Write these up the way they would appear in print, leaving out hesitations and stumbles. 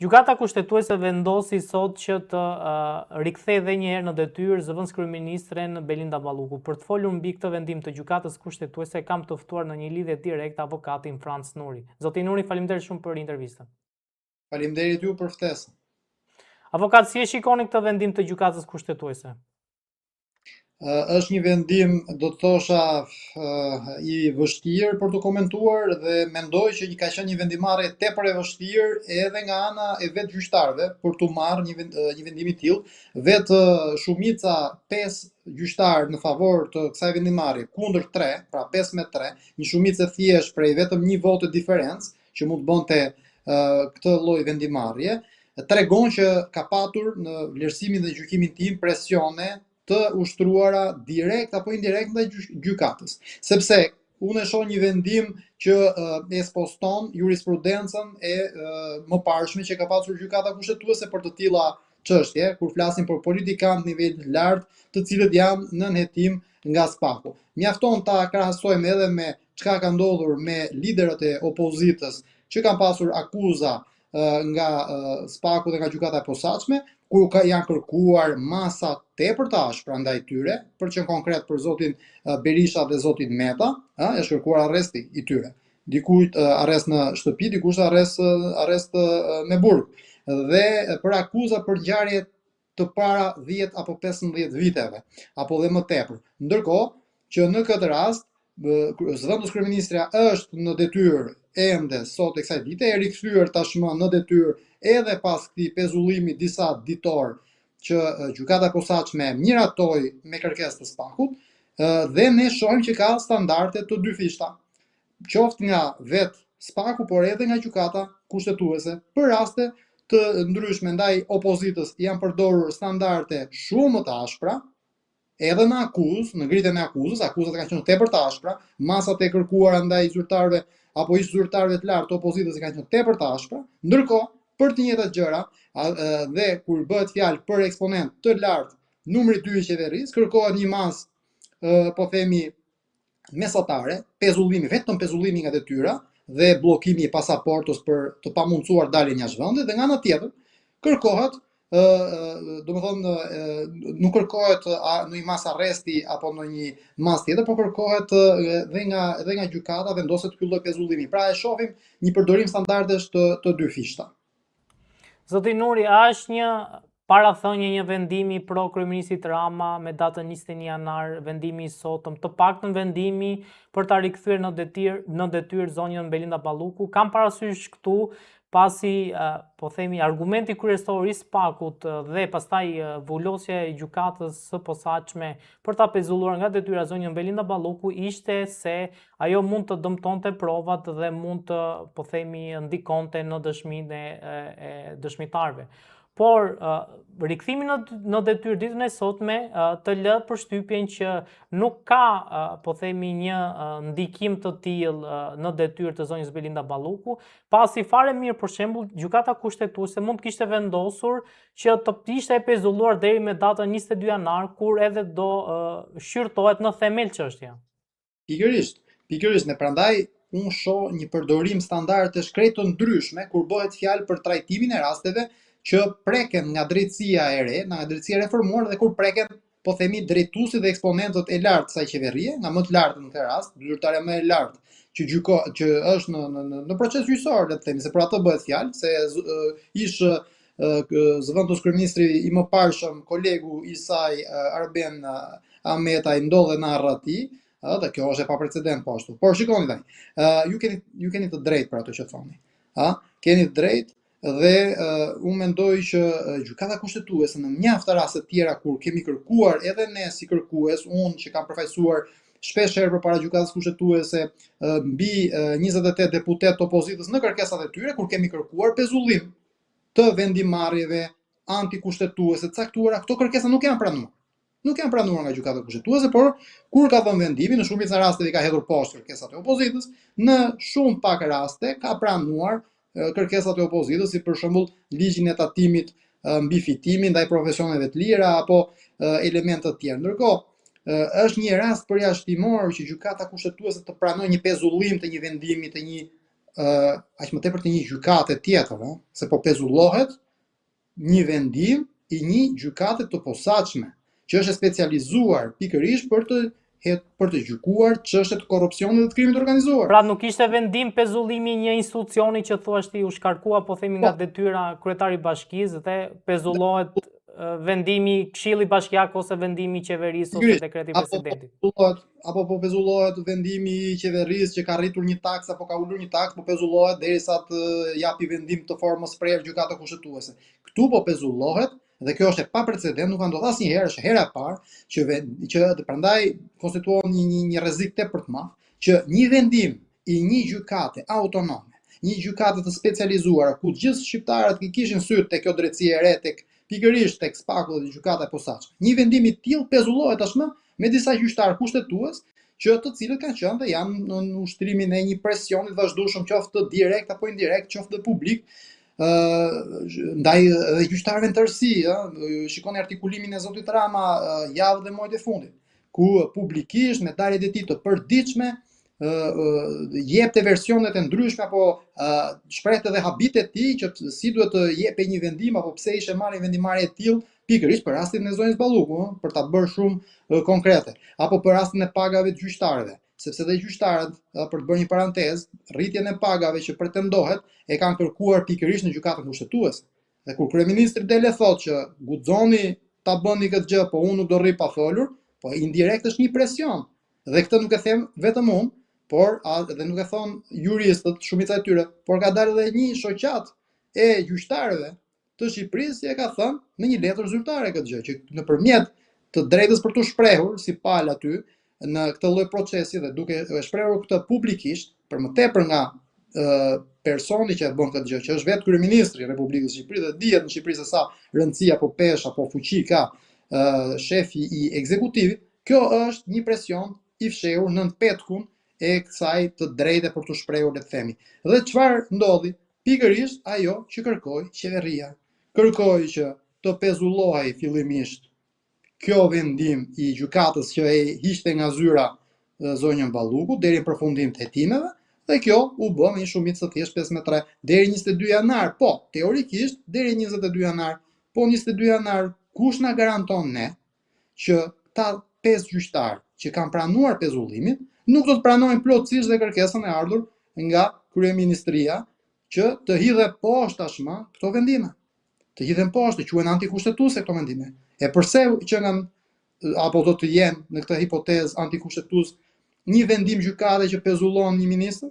Gjykata Kushtetuese vendosi sot që të uh, rikthejë edhe një herë në detyrë zëvendëskryeministren Belinda Balluku. Për të folur mbi këtë vendim të Gjykatës Kushtetuese kam të ftuar në një lidhje direkt avokatin Franc Nuri. Zoti Nuri, faleminderit shumë për intervistën. Faleminderit ju për ftesën. Avokat, si e shikoni këtë vendim të Gjykatës Kushtetuese? Është një vendim, do të thosha, i vështirë për t'u komentuar dhe mendoj që ka qenë një vendimmarrje tepër e vështirë edhe nga ana e vetë gjyqtarëve për t'u marrë një një vendim i tillë. Vetë shumica 5 gjyqtarë në favor të kësaj vendimmarrje kundër 3, pra 5 me 3, një shumicë e thjeshtë prej vetëm një vote diferencë që mund të bënte këtë lloj vendimmarrje, tregon që ka patur në vlerësimin dhe gjykimin tim presione të ushtruara direkt apo indirekt ndaj gjykatës. Sepse unë e shoh një vendim që e sposton jurisprudencën e mëparshme që ka pasur gjykata kushtetuese për të tilla çështje, kur flasim për politikanë të nivelit të lartë, të cilët janë nën hetim nga SPAK-u. Mjafton ta krahasojmë edhe me çka ka ndodhur me liderët e opozitës që kanë pasur akuza nga SPAK-u dhe nga gjykata e posaçme, ku ka janë kërkuar masa tepër të ashpra ndaj tyre, për të qenë konkret për zotin Berisha dhe zotin Meta, ë, është kërkuar arresti i tyre. Dikujt arrest në shtëpi, dikujt arrest arrest me burg. Dhe për akuza për ngjarje të para 10 apo 15 viteve, apo dhe më tepër. Ndërkohë që në këtë rast zëvendës kryeministrja është në detyrë ende sot e kësaj dite, e rikthyer tashmë në detyrë edhe pas këtij pezullimi disa ditor që gjykata e posaçme miratoi me kërkesë të SPAK-ut, dhe ne shohim që ka standarde të dyfishta, qoftë nga vetë SPAK-u, por edhe nga gjykata kushtetuese. Për raste të ndryshme ndaj opozitës janë përdorur standarde shumë më të ashpra, edhe në akuzë, në ngritjen e akuzës, akuzat kanë qenë tepër të ashpra, masat e kërkuara ndaj zyrtarëve apo ish zyrtarëve të lartë të opozitës kanë qenë tepër të ashpra, ndërkohë për të njëjtat gjëra dhe kur bëhet fjalë për eksponentë të lartë, numri 2 i qeverisë, kërkohet një masë, po themi mesatare, pezullimi, vetëm pezullimi nga detyra dhe bllokimi i pasaportës për të pamundësuar daljen jashtë vendit dhe nga ana tjetër kërkohet ë domethënë nuk kërkohet ndonjë masë arresti apo ndonjë masë tjetër, por kërkohet dhe nga dhe nga gjykata vendoset ky lloj pezullimi. Pra e shohim një përdorim standardesh të të dyfishta. Zoti Nuri, a është një parathënie një vendimi pro kryeministrit Rama me datën 21 janar, vendimi i sotëm, të paktën vendimi për ta rikthyer në detyrë në detyrë zonjën Belinda Balluku. Kam parasysh këtu pasi po themi argumenti kryesor i SPAK-ut dhe pastaj vulosja e gjykatës së posaçme për ta pezulluar nga detyra zonjën Belinda Balluku ishte se ajo mund të dëmtonte provat dhe mund të po themi ndikonte në dëshminë e, e, e dëshmitarëve. Por rikthimi në në detyrë ditën e sotme të lë përshtypjen që nuk ka po themi një ndikim të tillë në detyrë të zonjës Belinda Balluku, pasi fare mirë për shembull Gjykata Kushtetuese mund të kishte vendosur që të ishte e pezulluar deri me datën 22 janar kur edhe do shqyrtohet në themel çështja. Pikërisht, pikërisht, ne prandaj unë shoh një përdorim standardesh krejt të ndryshme kur bëhet fjalë për trajtimin e rasteve që preken nga drejtësia e re, nga drejtësia e reformuar dhe kur preken, po themi, drejtuesit dhe eksponentët e lartë të kësaj qeverie, nga më të lartët në këtë rast, zyrtarja më e lartë që gjyko që është në në në, në proces gjyqësor, le të themi, se për atë bëhet fjalë, se ish zëvendës kryeministri i mëparshëm, kolegu i saj Arben Ahmetaj ndodhet në arrati, ë dhe kjo është e paprecedent po ashtu. Por shikoni tani, ë ju keni ju keni të drejtë për ato që thoni. Ë keni të drejtë dhe uh, unë mendoj që gjykata kushtetuese në mjaft raste të tjera kur kemi kërkuar edhe ne si kërkues, unë që kam përfaqësuar shpesh herë përpara gjykatës kushtetuese mbi 28 deputetë të opozitës në kërkesat e tyre kur kemi kërkuar pezullim të vendimmarrjeve antikushtetuese të caktuara, këto kërkesa nuk janë pranuar. Nuk janë pranuar nga gjykata kushtetuese, por kur ka dhënë vendimin, në shumicën e rasteve i ka hedhur poshtë kërkesat e opozitës, në shumë pak raste ka pranuar kërkesat e opozitës, si për shembull ligjin e tatimit mbi fitimin ndaj profesioneve të lira apo elemente të tjerë. Ndërkohë, është një rast përjashtimor që gjykata kushtetuese të pranojë një pezullim të një vendimi të një ë aq më tepër të një gjykate tjetër, ë, se po pezullohet një vendim i një gjykate të posaçme, që është e specializuar pikërisht për të het, për të gjykuar çështje të korrupsionit dhe të krimit të organizuar. Pra nuk ishte vendim pezullimi i një institucioni që thua ti u shkarkua, po themi nga po. detyra kryetari i bashkisë dhe pezullohet vendimi i Këshillit Bashkiak ose vendimi i qeverisë ose dekreti i presidentit. Apo pezullohet, apo po pezullohet vendimi i qeverisë që ka rritur një taksë apo ka ulur një taksë, po pezullohet derisa të japi vendim të formës prerë gjykata kushtetuese. Këtu po pezullohet dhe kjo është e paprecedent, nuk ka ndodhur asnjëherë, është hera e parë që që dhe prandaj konstituon një një një rrezik tepër të madh që një vendim i një gjykate autonome, një gjykate të specializuar ku të gjithë shqiptarët i kishin sytë te kjo drejtësi e re tek pikërisht tek SPAK-u dhe gjykata e posaçme. Një vendim i tillë pezullohet tashmë me disa gjyqtarë kushtetues që të cilët kanë qenë dhe janë në ushtrimin e një presioni të vazhdueshëm qoftë direkt apo indirekt, qoftë dhe publik, ë ndaj edhe gjyqtarëve në tërësi, ë shikoni artikulimin e zotit Rama javët dhe muajt e fundit, ku publikisht me daljet e tij të përditshme ë jepte versionet e ndryshme apo shprehte edhe habitë e tij që si duhet të jepej një vendim apo pse ishte marrë një vendimmarrje e tillë pikërisht për rastin e zonjës Balluku, ë, për ta bërë shumë konkrete, apo për rastin e pagave të gjyqtarëve, sepse dhe gjyqtarët, për të bërë një parantezë, rritjen e pagave që pretendohet e kanë kërkuar pikërisht në gjykatën kushtetuese. Dhe kur kryeministri del e thotë që guxoni ta bëni këtë gjë, po unë nuk do rri pa folur, po indirekt është një presion. Dhe këtë nuk e them vetëm unë, por a, dhe nuk e thonë juristët, shumica e tyre, por ka dalë edhe një shoqatë e gjyqtarëve të Shqipërisë që e ka thënë në një letër zyrtare këtë gjë, që nëpërmjet të drejtës për t'u shprehur si palë aty në këtë lloj procesi dhe duke e shprehur këtë publikisht, për më tepër nga ë personi që e bën këtë gjë, që është vetë kryeministri i Republikës së Shqipërisë dhe dihet në Shqipëri se sa rëndësi apo peshë apo fuqi ka ë shefi i ekzekutivit, kjo është një presion i fshehur nën petkun e kësaj të drejte për t'u shprehur le të themi. Dhe çfarë ndodhi? Pikërisht ajo që kërkoi qeveria. Kërkoi që të pezullohej fillimisht kjo vendim i gjykatës që e hiqte nga zyra zonjën Balluku deri në përfundim të hetimeve dhe kjo u bë me një shumicë të thjeshtë 5 me 3 deri 22 janar. Po, teorikisht deri 22 janar. Po 22 janar kush na garanton ne që këta pesë gjyqtarë që kanë pranuar pezullimin nuk do të pranojnë plotësisht dhe kërkesën e ardhur nga kryeministria që të hidhen poshtë tashmë këto vendime. Të hidhen poshtë, të quhen antikushtetuese këto vendime. E përse që kanë apo do të jenë në këtë hipotezë antikushtetues një vendim gjykate që pezullon një ministër?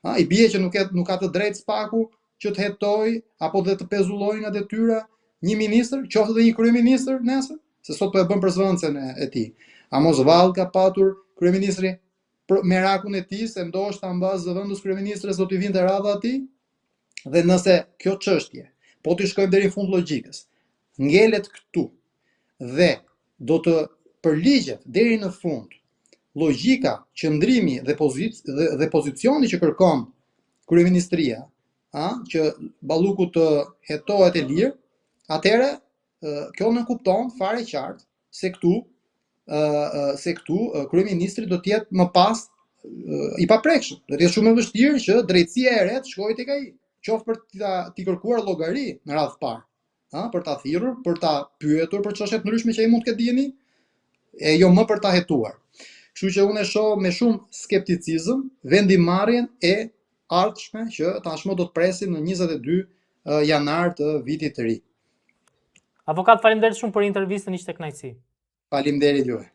Ha, i bie që nuk e nuk ka të drejtë SPAK-u që të hetojë apo dhe të pezullojë nga detyra një ministër, qoftë edhe një kryeministër nesër, se sot po e bën për zëvendësen e, e tij. A mos vallë ka patur kryeministri për merakun e tij se ndoshta mbas zëvendës kryeministres do t'i vinte radha atij? Dhe nëse kjo çështje, po t'i shkojmë deri në fund logjikës, ngelet këtu dhe do të përligjet deri në fund logjika, qëndrimi dhe pozic dhe, dhe pozicioni që kërkon kryeministria, a, që Balluku të hetohet e lirë, atëherë kjo nënkupton fare qartë se këtu ë se këtu kryeministri do të jetë më pas i paprekshëm. Do të jetë shumë e vështirë që drejtësia e re të shkojë tek ai, qoftë për t'i t'i kërkuar llogari në radhë të parë, ë për ta thirrur, për ta pyetur për çështje të ndryshme që ai mund të ketë dijeni, e jo më për ta hetuar. Kështu që unë e shoh me shumë skepticizëm vendimmarrjen e ardhshme që tashmë do të presim në 22 janar të vitit të ri. Avokat, faleminderit shumë për intervistën, ishte kënaqësi. Faleminderit juve.